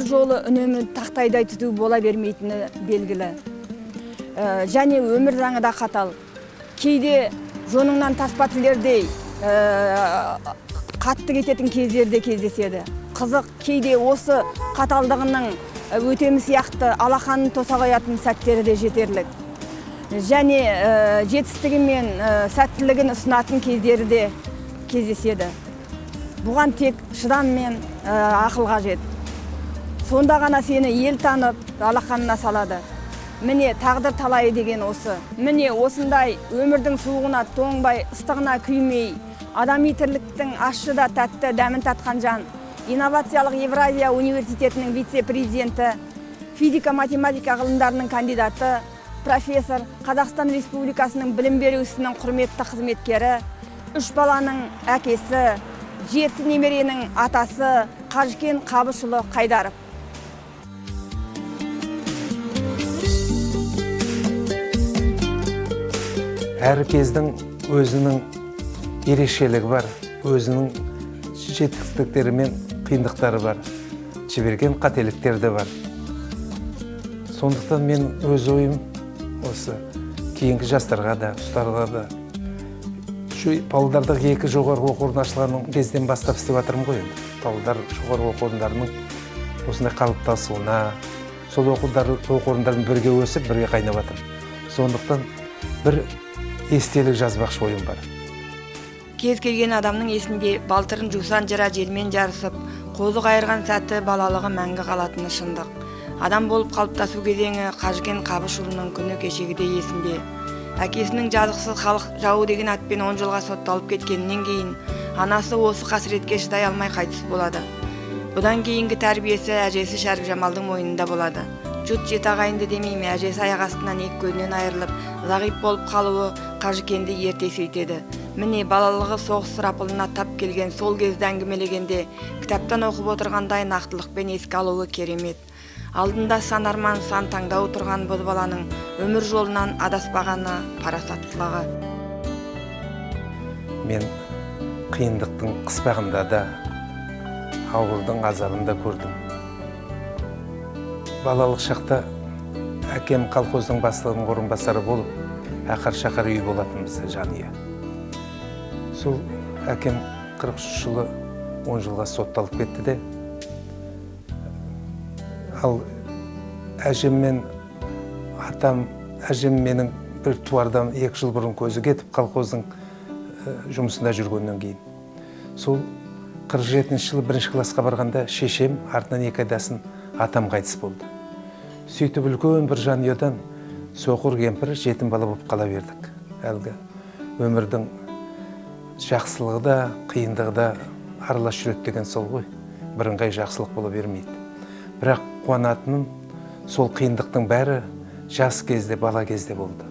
жолы үнемі тақтайдай түзу бола бермейтіні белгілі. Және өмір заңы да қатал. Кейде жоныңнан таспа тілердей қатты кететін кездер де кездеседі. Қызық, кейде осы қаталдығының өтемі сияқты алақанын тоса қоятын сәттері де жетерлік. Және жетістігі мен сәттілігін ұсынатын кездері де кездеседі. Бұған тек шыдам мен ақыл қажет. Сонда ғана сені ел танып, алақанына салады. Міне тағдыр талайы деген осы. Міне осындай өмірдің суығына тоңбай, ыстығына күймей, адами тірліктің ащы да тәтті дәмін татқан жан, Инновациялық Евразия университетінің вице-президенті, физика-математика ғылымдарының кандидаты, профессор, Қазақстан Республикасының білім беру ісінің құрметті қызметкері, 3 баланың әкесі, 7 немеренің атасы Қажыкен Қабышұлы Қайдаров. Әр кездің өзінің ерекшелігі бар, өзінің жетістіктері мен қиындықтары бар, жіберген қателіктері де бар. Сондықтан мен өз ойым осы кейінгі жастарға да, ұстаздарға да, шу Павлодардағы 2 жоғарғы оқу орны ашылған кезден бастап істеп жатырмын ғой енді. Павлодар жоғарғы оқу орындарының осындай қалыптасуына, сол оқу орындарының бірге өсіп, бірге қайнап жатыр. Сондықтан бір естелік жазбақшы ойым бар. Кез келген адамның есінде балтырын жусан жыра желмен жарысып, қозы қайырған сәті балалығы мәңгі қалатыны шындық. Адам болып қалыптасу кезеңі Қажыкен Қабышұлының күні кешегідей есінде. Әкесінің жазықсыз халық жауы деген атпен 10 жылға сотталып кеткенінен кейін анасы осы қасіретке шыдай алмай қайтыс болады. Бұдан кейінгі тәрбиесі әжесі Шәріпжамалдың мойнында болады. Жұт жеті ағайынды демей ме, әжесі аяқ астынан екі көзінен айырылып, зағип болып қалуы Қажыкенді ерте сейтеді. Міне балалығы соғыс сұрапылына тап келген сол кезді әңгімелегенде кітаптан оқып отырғандай нақтылықпен еске алуы керемет. Алдында сан арман, сан таңдау тұрған бозбаланың өмір жолынан адаспағаны парасаттылығы. Мен қиындықтың қыспағында да, ауырдың азабын да көрдім. Балалық шақта әкем колхоздың бастығының орынбасары болып, ақыр-шақыр үй болатын бізде жанұя. Сол әкем 43 жылы 10 жылға сотталып кетті де. Ал әжем мен атам, әжем менің бір туардан 2 жыл бұрын көзі кетіп, колхоздың жұмысында жүргеннен кейін. Сол 47 жылы 1 классқа барғанда шешем, артынан 2 айдасын атам қайтыс болды. Сөйтіп үлкен бір жанұядан соқыр кемпір жетім бала болып қала бердік. Әлгі өмірдің жақсылығы да, қиындығы да аралас жүреді деген сол ғой. Бірыңғай жақсылық бола бермейді. Бірақ қуанатыным сол қиындықтың бәрі жас кезде, бала кезде болды.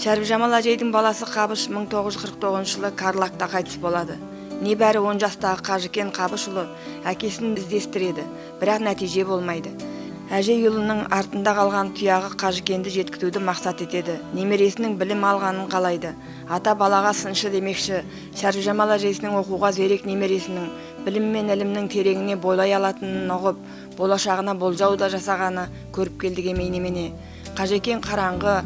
Шәріпжамал әжейдің баласы Қабыш 1949 жылы Карлакта қайтыс болады. Небәрі 10 жастағы Қажыкен Қабышұлы әкесін іздестіреді, бірақ нәтиже болмайды. Әжей ұлының артында қалған тұяғы Қажыкенді жеткізуді мақсат етеді. Немересінің білім алғанын қалайды. Ата балаға сыншы демекші, Шәріпжамал әжесінің оқуға зерек немересінің білім мен ілімнің тереңіне бойлай алатынын ұғып, болашағына болжау да жасағаны көріп келдік емей немене. Қажыкен қараңғы,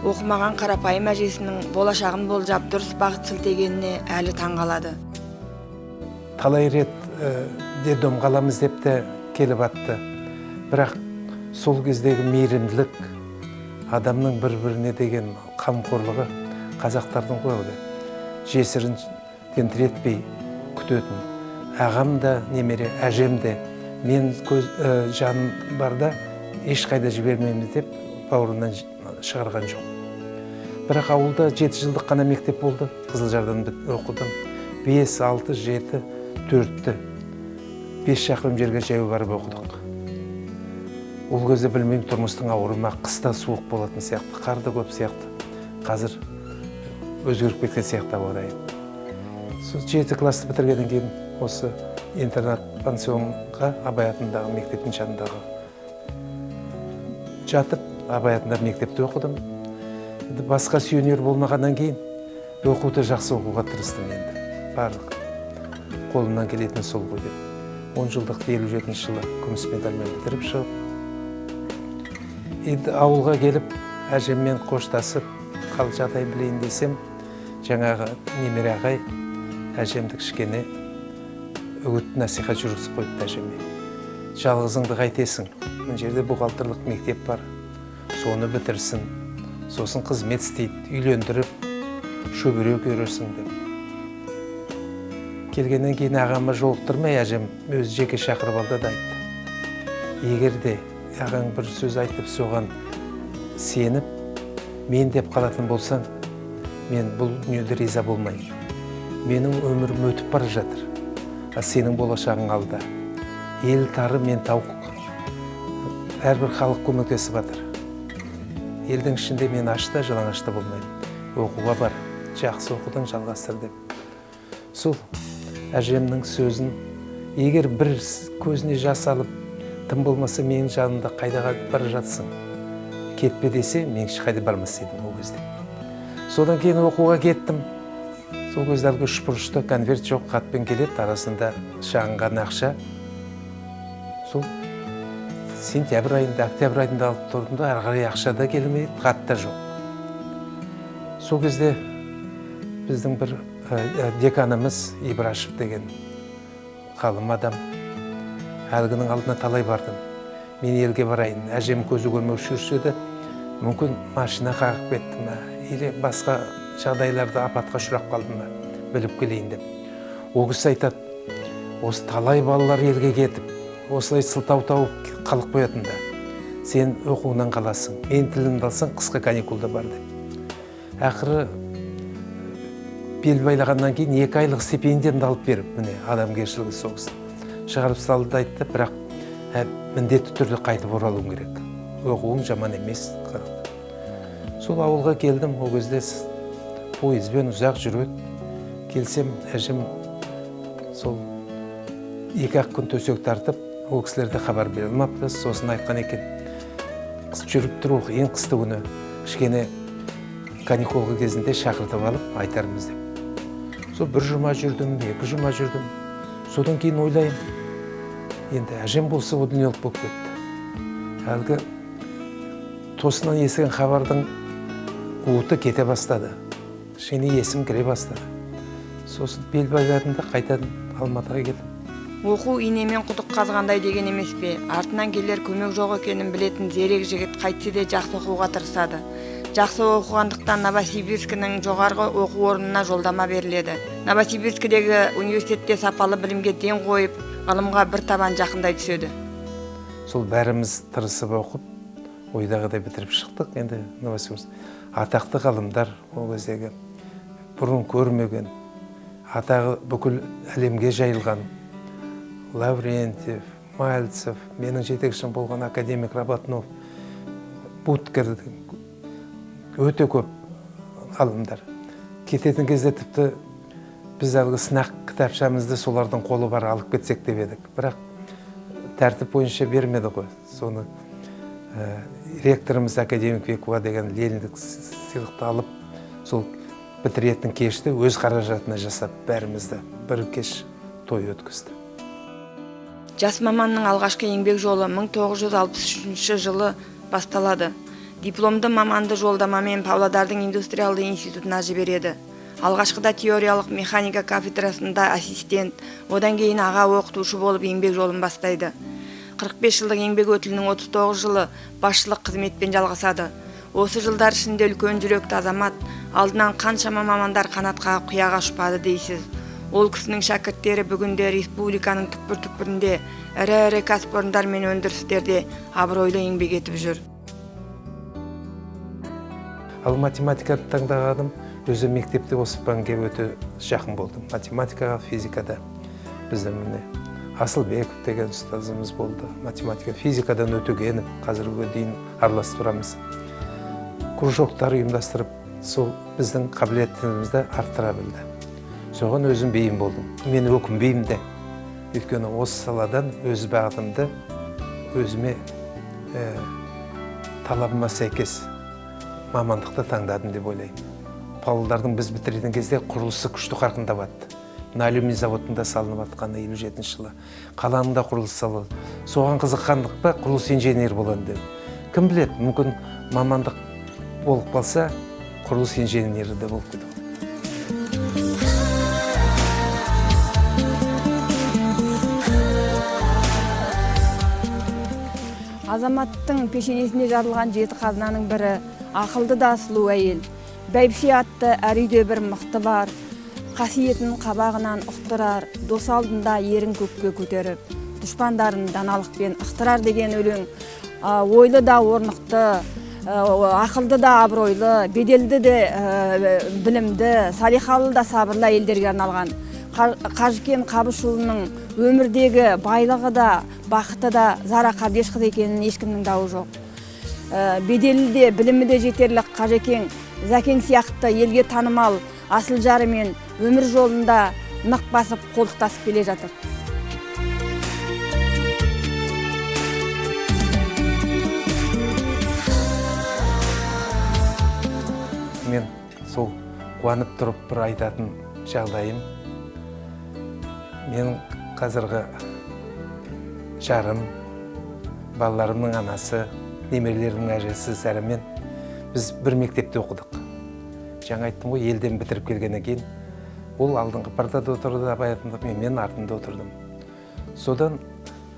оқымаған қарапайым әжесінің болашағын болжап, дұрыс бағыт сілтегеніне әлі таңғалады. Талай рет детдомға аламыз деп те келіп атты. Бірақ сол кездегі мейірімділік, адамның бір-біріне деген қамқорлығы қазақтардың ғой әлгі. Жесірін тентіретпей күтетін. Ағам да, немере, әжем де, мен жаным барда ешқайда жібермейміз деп бауырынан шығарған жоқ. Бірақ ауылда 7 жылдық қана мектеп болды. Қызылжардан оқыдым. 5, 6, 7, 4-ті. 5 шақырым жерге жаяу барып оқыдық. Ол кезде білмеймін, тұрмыстың ауыры ма, қыста суық болатын сияқты, қар да көп сияқты. Қазір өзгеріп кеткен сияқты ауа райы. Сол 7 классты бітіргеннен кейін осы интернат пансионға Абай атындағы мектептің жанындағы жатып, Абай атындағы мектепте оқыдым. Енді басқа сүйенер болмағаннан кейін оқуды жақсы оқуға тырыстым енді. Барлық қолымнан келетін сол ғой деп. 10 жылдықты 57 жылы күміс медальмен бітіріп шығып, енді ауылға келіп әжеммен қоштасып қал жағдай білейін десем, жаңағы немере ағай әжемді кішкене үгіт насихат жүргізіп қойыпты әжеме. Жалғызыңды қайтесің, мына жерде бухгалтерлік мектеп бар, соны бітірсін, сосын қызмет істейді, үйлендіріп шөбере көрерсің деп. Келгеннен кейін ағама жолықтырмай әжем өзі жеке шақырып алды да айтты. Егер де ағаң бір сөз айтып соған сеніп, мен деп қалатын болсаң, мен бұл дүниеде риза болмаймын. Менің өмірім өтіп бара жатыр, а сенің болашағың алда. Ел тары, мен тауық. Әрбір халық көмектесіп жатыр. Елдің ішінде мен ашта, жалаңашта болмаймын. Оқуға бар, жақсы оқудың жалғастыр деп. Сол әжемнің сөзін, егер бір көзіне жас алып, тым болмаса менің жанымда қайда бара жатсың, кетпе десе, мен ешқайда бармас едім ол кезде. Содан кейін оқуға кеттім. Сол кезде әлгі үшбұрышты конверт жоқ, хатпен келеді, арасында шағын ғана ақша. Сол сентябрь айында, октябрь айында алып тұрдым да, ары қарай ақша да келмейді, хат та жоқ. Сол кезде біздің бір деканымыз Ибрашев деген ғалым адам, әлгінің алдына талай бардым. Мен елге барайын, әжем көзі көрмеуші жүрсе де, мүмкін машина қағып кетті ме, или басқа жағдайларда апатқа ұшырап қалды ма, біліп келейін деп. Ол кісі айтады, осы талай балалар елге кетіп, осылай сылтау тауып қалып қоятын да, сен оқуынан қаласың, мен тілімді алсаң қысқы каникулда бар деп. Ақыры бел байлағаннан кейін 2 айлық стипендиямды алып беріп, міне адамгершілігі соғысы шығарып салды да айтты, бірақ міндетті түрде қайтып оралуым керек, оқуым жаман емес. Сол ауылға келдім, ол кезде пойызбен ұзақ жүреді. Келсем, әжем сол 2-ақ күн төсек тартып, ол кісілерде хабар бере алмапты. Сосын айтқан екен, жүріп тұру қиын қысты күні, кішкене каникулғы кезінде шақыртып алып айтармыз деп. Сол 1 жұма жүрдім, 2 жұма жүрдім. Содан кейін ойлаймын, енді әжем болса о дүниелік болып кетті. Әлгі тосынан естіген хабардың уыты кете бастады. Кішкене есім кіре бастады. Сосын бел байладым да қайтадан Алматыға келдім. Оқу инемен құдық қазғандай деген емес пе? Артынан келер көмек жоқ екенін білетін зерек жігіт қайтсе де жақсы оқуға тырысады. Жақсы оқығандықтан Новосибирскінің жоғарғы оқу орнына жолдама беріледі. Новосибирскідегі университетте сапалы білімге ден қойып, ғылымға бір табан жақындай түседі. Сол бәріміз тырысып оқып, ойдағыдай бітіріп шықтық. Енді Новосибирск атақты ғалымдар ол кездегі бұрын көрмеген, атағы бүкіл әлемге жайылған Лаврентьев, Мальцев, менің жетекшім болған академик Работнов, Буткер, өте көп ғалымдар. Кететін кезде тіпті біз әлгі сынақ кітапшамызды солардың қолы бар алып кетсек деп едік. Бірақ тәртіп бойынша бермеді ғой. Соны ректорымыз академик Бекова деген Лениндік сыйлықты алып, сол бітіретін кешті өз қаражатына жасап бәрімізді бір кеш той өткізді. Жас маманның алғашқы еңбек жолы 1963 жылы басталады. Дипломды маманды жолдамамен Павлодардың индустриалды институтына жібереді. Алғашқыда теориялық механика кафедрасында ассистент, одан кейін аға оқытушы болып еңбек жолын бастайды. 45 жылдық еңбек өтілінің 39 жылы басшылық қызметпен жалғасады. Осы жылдар ішінде үлкен жүректі азамат алдынан қаншама мамандар қанат қағып қияға ұшпады дейсіз. Ол кісінің шәкірттері бүгінде республиканың түкпір-түкпірінде ірі-ірі кәсіпорындар мен өндірістерде абыройлы еңбек етіп жүр. Ал математиканы таңдағаным, өзі мектепте осы пәнге өте жақын болдым. Математикаға, физикада біздің міне Асылбеков деген ұстазымыз болды. Математика, физикадан Өтегенов, қазіргі дейін араласып тұрамыз. Кружоктар ұйымдастырып, сол біздің қабілетімізді арттыра білді. Соған өзім бейім болдым. Мен өкінбеймін де. Өйткені осы саладан өз бағытымды өзіме талабыма сәйкес мамандықты таңдадым деп ойлаймын. Павлодардың біз бітіретін кезде құрылысы күшті қарқындап атты. Мына алюминий заводының да салынып жатқаны 57 жылы. Қаланың да құрылысы салынды. Соған қызыққандық па, құрылыс инженері боламын дедім. Кім біледі, мүмкін мамандық болып қалса, құрылыс инженері де болып кетеді. Азаматтың пешенесінде жарылған жеті қазынаның бірі ақылды да сұлу әйел. Бәйбіше атты әр үйде бір мықты бар, қасиетін қабағынан ұқтырар, дос алдында ерін көкке көтеріп, дұшпандарын даналықпен ықтырар деген өлең ойлы да орнықты, ақылды да абыройлы, беделді де білімді, салиқалы да сабырлы әйелдерге арналған. Қажыкен Қабышұлының өмірдегі байлығы да, бақыты да Зара Қабдешқызы екенін ешкімнің дауы жоқ. Беделі де, білімі де жетерлік Қажекең, Зәкең сияқты елге танымал асыл жарымен өмір жолында нық басып қолтықтасып келе жатыр. Мен сол қуанып тұрып бір айтатын жағдайым, менің қазіргі жарым, балаларымның анасы, немерелерімнің әжесі Зәрамен біз бір мектепте оқыдық. Жаңа айттым ғой, елден бітіріп келгеннен кейін ол алдыңғы партада отырды, Абай атындағы, мен артында отырдым. Содан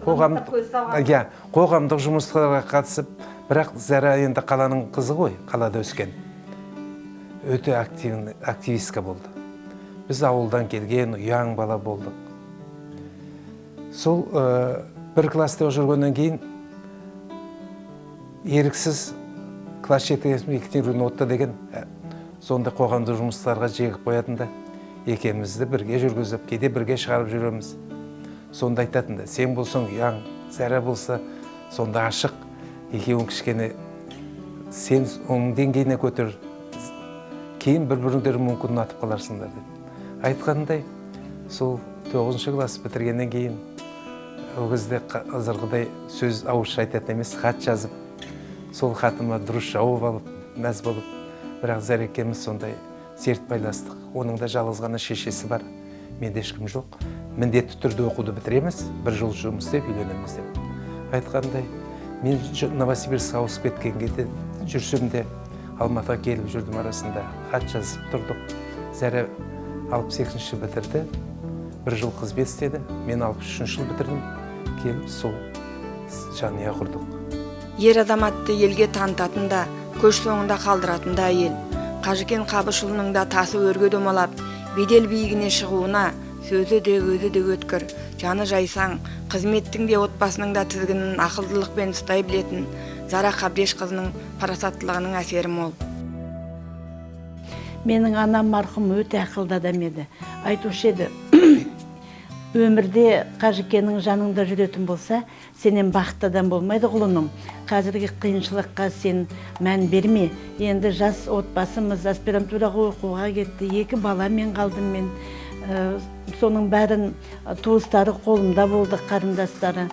қоғамдық жұмыстарға қатысып, бірақ Зәра енді қаланың қызы ғой, қалада өскен. Өте активистка болды. Біз ауылдан келген ұяң бала болдық. Сол бір класста жүргеннен кейін еріксіз класс жетекшісі Екатерина Отто деген сондай қоғамдық жұмыстарға жегіп қоятын да, екеумізді бірге жүргізіп, кейде бірге шығарып жүреміз. Сонда айтатын да, сен болсаң ұяң, Зәра болса сонда ашық, екеуің кішкене сен оның деңгейіне көтер, кейін бір-біріңдері мүмкін ұнатып қаларсыңдар деп. Айтқандай, сол 9 класс бітіргеннен кейін ол кезде қазіргідей сөз ауызша айтатын емес, хат жазып, сол хатыма дұрыс жауап алып, мәз болып, бірақ Зәра екеуміз сондай серт байластық. Оның да жалғыз ғана шешесі бар, менде ешкім жоқ. Міндетті түрде оқуды бітіреміз, бір жыл жұмыс істеп үйленеміз деп. Айтқандай, мен Новосибирскке ауысып кеткен кезде жүрсем де Алматыға келіп жүрдім, арасында хат жазып тұрдық. Зәра 68-ші бітірді, бір жыл қызмет істеді, мен 63-ші жыл бітірдім, келіп сол жанұя құрдық. Ер азаматты елге танытатын да, көш соңында қалдыратын да әйел. Қажыкен Қабышұлының да тасы өрге домалап, бедел биігіне шығуына сөзі де өзі де өткір, жаны жайсаң, қызметтің де отбасының да тізгінін ақылдылықпен ұстай білетін Зара Қабдешқызының парасаттылығының әсері мол. Менің анам марқұм өте ақылды адам еді. Айтушы еді, өмірде Қажыкеннің жаныңда жүретін болса, сенен бақытты адам болмайды құлыным. Қазіргі қиыншылыққа сен мән берме. Енді жас отбасымыз аспирантураға оқуға кетті, 2 баламен қалдым мен. Соның бәрін туыстары қолымда болды, қарындастары.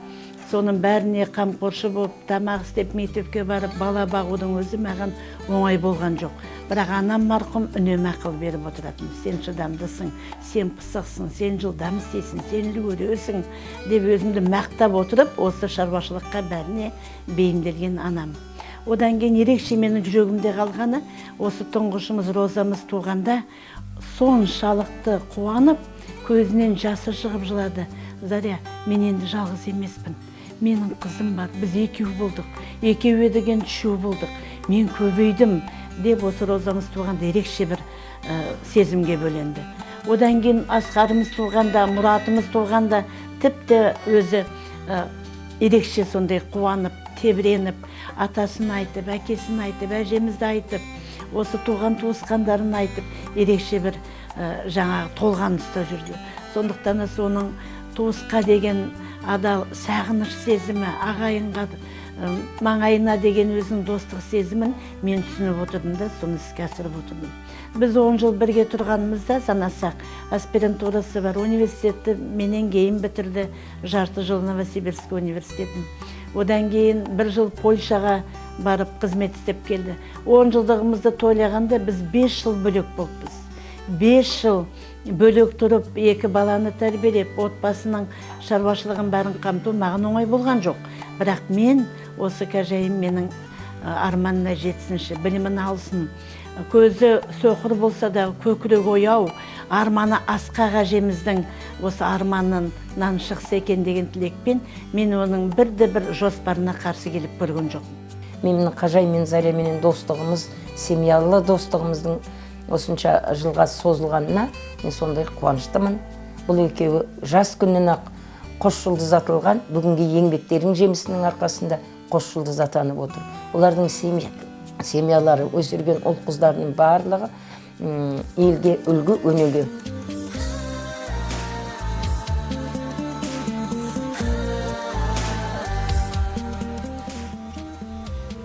Соның бәріне қамқоршы болып, тамақ істеп, мектепке барып, бала бағудың өзі маған оңай болған жоқ. Бірақ анам марқұм үнемі ақыл беріп отыратын. Сен шыдамдысың, сен пысықсың, сен жылдам істейсің, сен үлгересің деп өзімді мақтап отырып, осы шаруашылыққа бәріне бейімделген анам. Одан кейін ерекше менің жүрегімде қалғаны, осы тұңғышымыз Розамыз туғанда соншалықты қуанып, көзінен жасы шығып жылады. Заря, мен енді жалғыз емеспін. Менің қызым бар, біз екеу болдық, екеу деген үшеу болдық, мен көбейдім деп осы Розамыз туғанда ерекше бір сезімге бөленді. Одан кейін Асқарымыз туғанда, Мұратымыз туғанда тіпті өзі ерекше сондай қуанып, тебіреніп, атасын айтып, әкесін айтып, әжемізді айтып, осы туған туысқандарын айтып, ерекше бір жаңағы толғаныста жүрді. Сондықтан соның туысқа деген адал сағыныш сезімі, ағайынға, маңайына деген өзінің достық сезімін мен түсініп отырдым да, соны іске асырып отырдым. Біз 10 жыл бірге тұрғанымызда санасақ, аспирантурасы бар, университетті менен кейін бітірді, жарты жыл Новосибирск университетін. Одан кейін бір жыл Польшаға барып қызмет істеп келді. 10 жылдығымызды тойлағанда біз 5 жыл бөлек болыппыз. 5 жыл бөлек тұрып, 2 баланы тәрбиелеп, отбасының шаруашылығын бәрін қамту маған оңай болған жоқ. Бірақ мен осы Қажайым менің арманына жетсінші, білімін алсын. Көзі соқыр болса да көкірегі ояу, арманы асқақ әжеміздің осы арманынан шықса екен деген тілекпен мен оның бірде-бір жоспарына қарсы келіп көрген жоқпын. Менің Қажай мен Заря менен достығымыз, семьялы достығымыздың осынша жылға созылғанына мен сондай қуаныштымын. Бұл екеуі жас күннен ақ қос жұлдыз атылған, бүгінгі еңбектерінің жемісінің арқасында қос жұлдыз атанып отыр. Олардың семьялары, өсірген ұл қыздарының барлығы елге үлгі өнеге.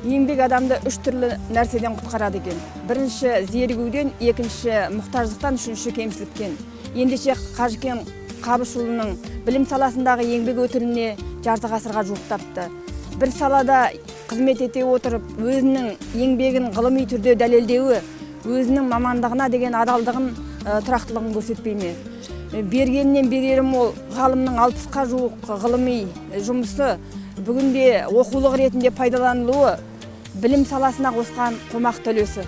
Еңбек адамды үш түрлі нәрседен құтқарады екен. Бірінші зерігуден, екінші мұқтаждықтан, үшінші кемшіліктен. Ендеше Қажыкен Қабышұлының білім саласындағы еңбек өтіліне жарты ғасырға жуықтапты. Бір салада қызмет ете отырып, өзінің еңбегін ғылыми түрде дәлелдеуі, өзінің мамандығына деген адалдығын, тұрақтылығын көрсетпей ме? Бергеннен берері мол ғалымның 60-қа жуық ғылыми жұмысы бүгінде оқулық ретінде пайдаланылуы білім саласына қосқан қомақты үлесі.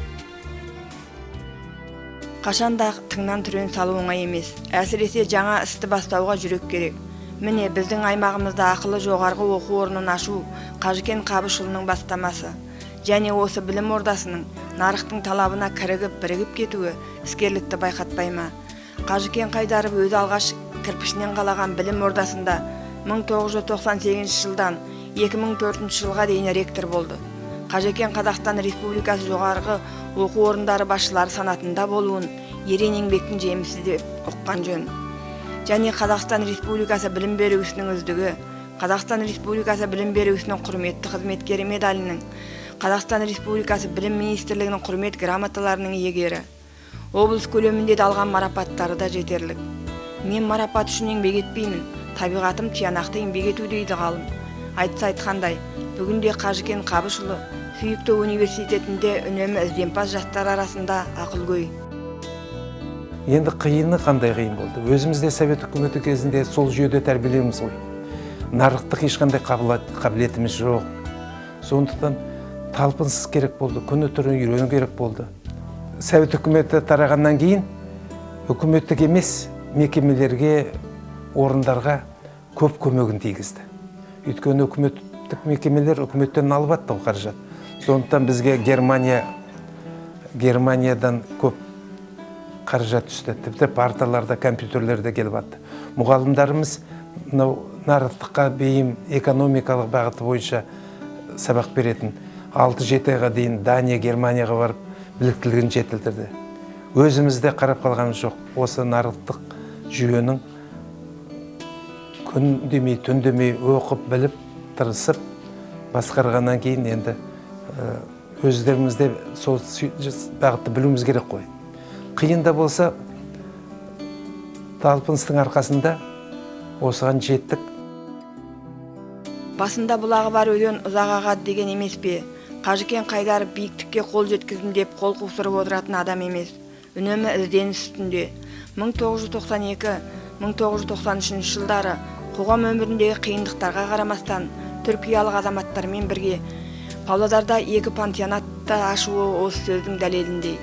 Қашанда тыңнан түрен салу оңай емес. Әсіресе жаңа істі бастауға жүрек керек. Міне біздің аймағымызда ақылы жоғарғы оқу орнын ашу Қажыкен Қабышұлының бастамасы. Және осы білім ордасының нарықтың талабына кірігіп, бірігіп кетуі іскерлікті байқатпай ма? Қажыкен Қайдаров өзі алғаш кірпішінен қалаған білім ордасында 1998 жылдан 2004 жылға дейін ректор болды. Қажыкен Қазақстан Республикасы жоғарғы оқу орындары басшылары санатында болуын ерен еңбектің жемісі деп ұққан жөн. Және Қазақстан Республикасы білім беру ісінің үздігі, Қазақстан Республикасы білім беру ісінің құрметті қызметкері медалінің, Қазақстан Республикасы білім министрлігінің құрмет грамоталарының иегері. Облыс көлемінде де алған марапаттары да жетерлік. Мен марапат үшін еңбек етпеймін, табиғатым тиянақты еңбек ету дейді ғалым. Айтса айтқандай, бүгінде Қажыкен Қабышұлы сүйікті университетінде үнемі ізденімпаз жастар арасында ақылгөй. Енді қиыны қандай қиын болды? Өзіміз де Совет үкіметі кезінде сол жүйеде тәрбиелейміз ғой. Нарықтық ешқандай қабілетіміз жоқ. Сондықтан талпыныс керек болды, күні түні үйрену керек болды. Совет үкіметі тарағаннан кейін үкіметтік емес мекемелерге, орындарға көп көмегін тигізді. Өйткені үкіметтік мекемелер үкіметтен алып атты ғой қаражат. Сондықтан бізге Германиядан көп қаражат түсті. Тіпті парталарда, компьютерлерде келіп атты. Мұғалімдарымыз мынау нарықтыққа бейім экономикалық бағыты бойынша сабақ беретін 6-7 айға дейін Дания, Германияға барып біліктілігін жетілдірді. Өзіміз де қарап қалғанымыз жоқ. Осы нарықтық жүйенің күн демей, түн демей оқып, біліп, тырысып басқарғаннан кейін енді өздеріміз де сол бағытты білуіміз керек қой. Қиын да болса, талпыныстың арқасында осыған жеттік. Басында бұлағы бар өлең ұзақ ағады деген емес пе? Қажыкен Қайдаров биіктікке қол жеткіздім деп қол қусырып отыратын адам емес. Үнемі ізденіс үстінде. 1992-1993 жылдары қоғам өміріндегі қиындықтарға қарамастан түркиялық азаматтармен бірге Павлодарда 2 пансионатты ашуы осы сөздің дәлеліндей.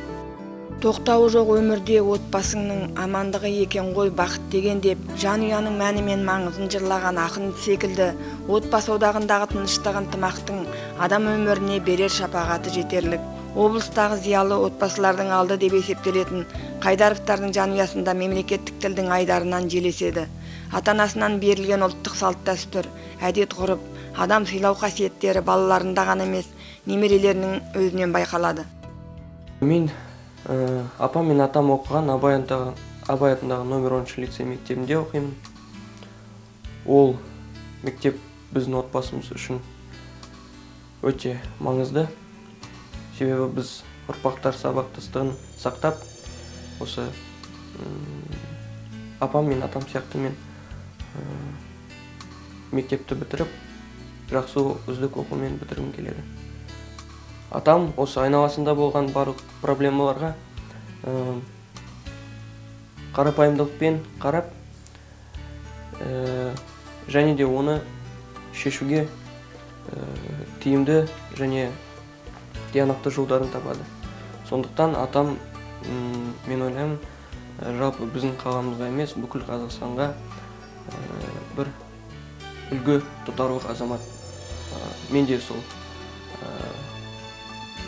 Тоқтауы жоқ өмірде отбасыңның амандығы екен ғой бақыт деген деп жанұяның мәні мен маңызын жырлаған ақын секілді отбасы одағындағы тыныштық ынтымақтың адам өміріне берер шапағаты жетерлік. Облыстағы зиялы отбасылардың алды деп есептелетін Қайдаровтардың жанұясында мемлекеттік тілдің айдарынан желеседі. Ата-анасынан берілген ұлттық салт-дәстүр, әдет-ғұрып, адам сыйлау қасиеттері балаларында ғана емес, немерелерінің өзінен байқалады. Мен апам мен атам оқыған Абай атындағы номер 10 лицей мектебінде оқимын. Ол мектеп біздің отбасымыз үшін өте маңызды. Себебі біз ұрпақтар сабақтастығын сақтап, осы апам мен атам сияқты мен мектепті бітіріп, жақсы үздік оқумен бітіргім келеді. Атам осы айналасында болған барлық проблемаларға Қарапайымдылықпен қарап, және де оны шешуге тиімді және тиянақты жолдарын табады. Сондықтан атам, мен ойлаймын, жалпы біздің қаламызға емес, бүкіл Қазақстанға бір үлгі тұтарлық азамат. Мен де сол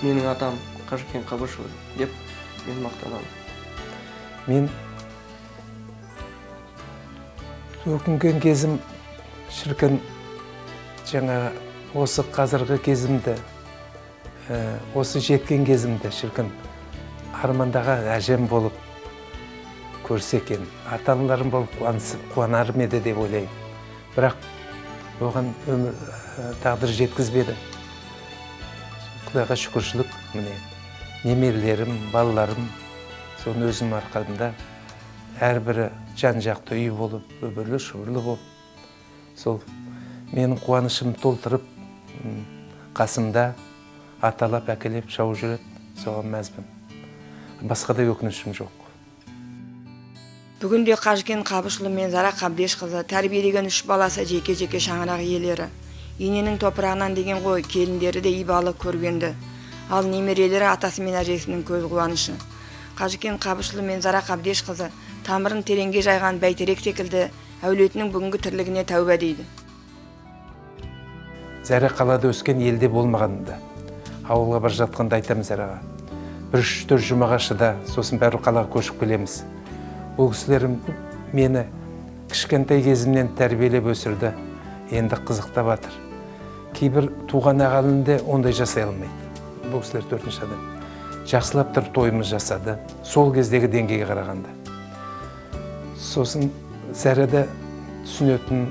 менің атам Қажыкен Қабышұлы деп мен мақтанамын. Мен өкінген кезім, шіркін, жаңа осы қазіргі кезімді, осы жеткен кезімді, шіркін, армандаған әжем болып көрсе екен, ата-аналарым болып қуанар ма еді деп ойлаймын. Бірақ оған өмір тағдыр жеткізбеді. Құдайға шүкіршілік, міне немерелерім, балаларым, соны өзім арқамда әрбірі жан-жақты үй болып, үбірлі-шүбірлі болып, сол менің қуанышым толтырып, қасымда аталап, әкелеп шауып жүреді, соған мәзбін. Басқа да өкінішім жоқ. Бүгінде Қажыкен Қабышұлы мен Зара Қабдешқызы тәрбиелеген 3 баласы жеке-жеке шаңырақ иелері. Ененің топырағынан деген ғой, келіндері де ибалы көргенді. Ал немерелері атасы мен әжесінің көз қуанышы. Қажыкен Қабышұлы мен Зара Қабдешқызы тамырын тереңге жайған бәйтерек секілді әулетінің бүгінгі тірлігіне тәуба дейді. Зара қалада өскен, елде болмағанында. Ауылға бара жатқанда айтамын Зараға. Бір 3-4 жұмаға шыда, сосын бәрі қалаға көшіп келеміз. Ол кісілер мені кішкентай кезімнен тәрбиелеп өсірді, енді қызықтап жатыр. Кейбір туған ағайын де ондай жасай алмайды. Бұл кісілер 4-ші адам. Жақсылап тұрып тойымыз жасады, сол кездегі деңгейге қарағанда. Сосын Зара да түсінетін,